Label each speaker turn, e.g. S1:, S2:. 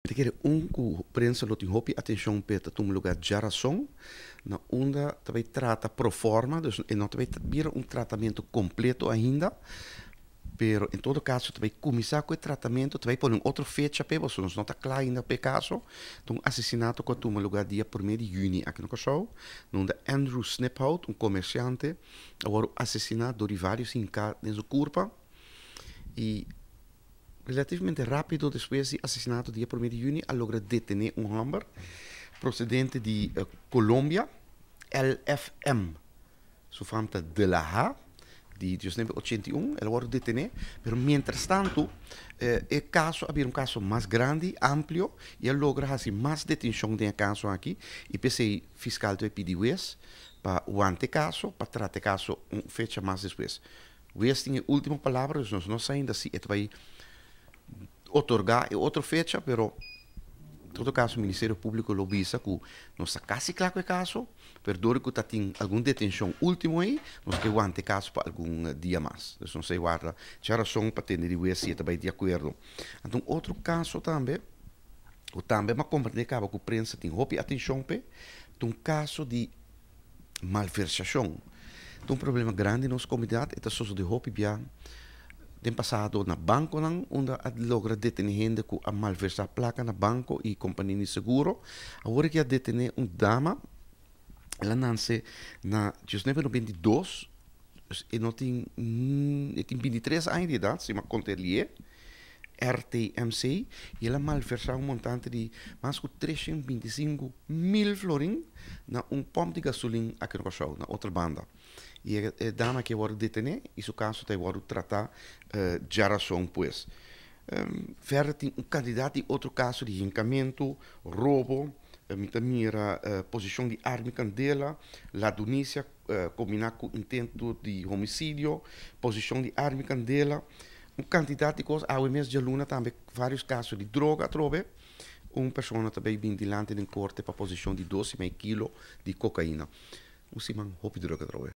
S1: Mi ta kere un ku prensa lo tin hopi atenshon p'e ta tuma lugá djarason na unda ta bai trata pro forma, dus e no ta bai bira un tratamentu kompleto ainda, pero en todo kaso ta bai kuminsá ku e tratamentu, ta bai pone un otro fecha p'e pasobra nos no ta kla ainda p'e kaso. Ta un asesinato ku a tuma lugá dia promé di yüni aki na Kòrsou, na unda Andrew Sniphout, un komersiante, a wòrdu asesiná dor di vários hinká den su kurpa i Relativamente rápido despues di asesinato dia promé di yüni a logra detené un hòmber prosedente di Colombia, LFM. Su fam ta De La Ha, di diesnuebe ochenta i un. El a wòrdu detené, pero mientrastantu e kaso a bira un kaso mas grandi, amplio, i a logra hasi mas detenshon den e kaso aki i p'esei fiskal ta pidi wes pa wanta e kaso, pa trata e kaso un fecha mas despues. Wes tin e ultimo palabra, dus nos no sa ainda si e ta bai otorga e otro fecha, pero en todo caso Ministerio Publico lo bisa cu nos ta casi cla cu e caso, pero dor cu ta tin algun detencion ultimo ey, nos ke wanta e caso pa algun dia mas. Dus nos ta warda djarason pa tende di wes si e ta bai di acuerdo. Anto un otro caso tambe, cu tambe mi a comprende caba cu prensa tin hopi atencion p'e, ta un caso di Malversacion ta un problema grandi den nos comunidad, e ta sosode hopi bia den pasado na banconan unda a logra detene hende cu a malversa placa na banco y compania di seguro. Awor aki a detene un dama, el a nace na diesnuebe noventa i dos, dus e no tin, e tin bintitres aña di edad si mi a conta elie. RTMC, y el a malversá un montante di mas ku 325 mil florin na un pòmp di gasolin aki na Kòrsou, na Otrabanda. Y e dama aki a wòrdu detené y su kaso ta wòrdu tratá djarason pues. Verder tin un kantidat di otro kaso di hinkamentu, robo, mi ta mira posishon di arma y kandela, ladronisia kombiná ku intento di homisidio, posishon di arma y kandela. Un kantidat di kos, awe mes djaluna tambe vários kaso di droga atrobe, un persona ta bay bin dilanti den korte pa poseshon di dos i mei kilo di kokaina. Un siman hopi droga atrobe.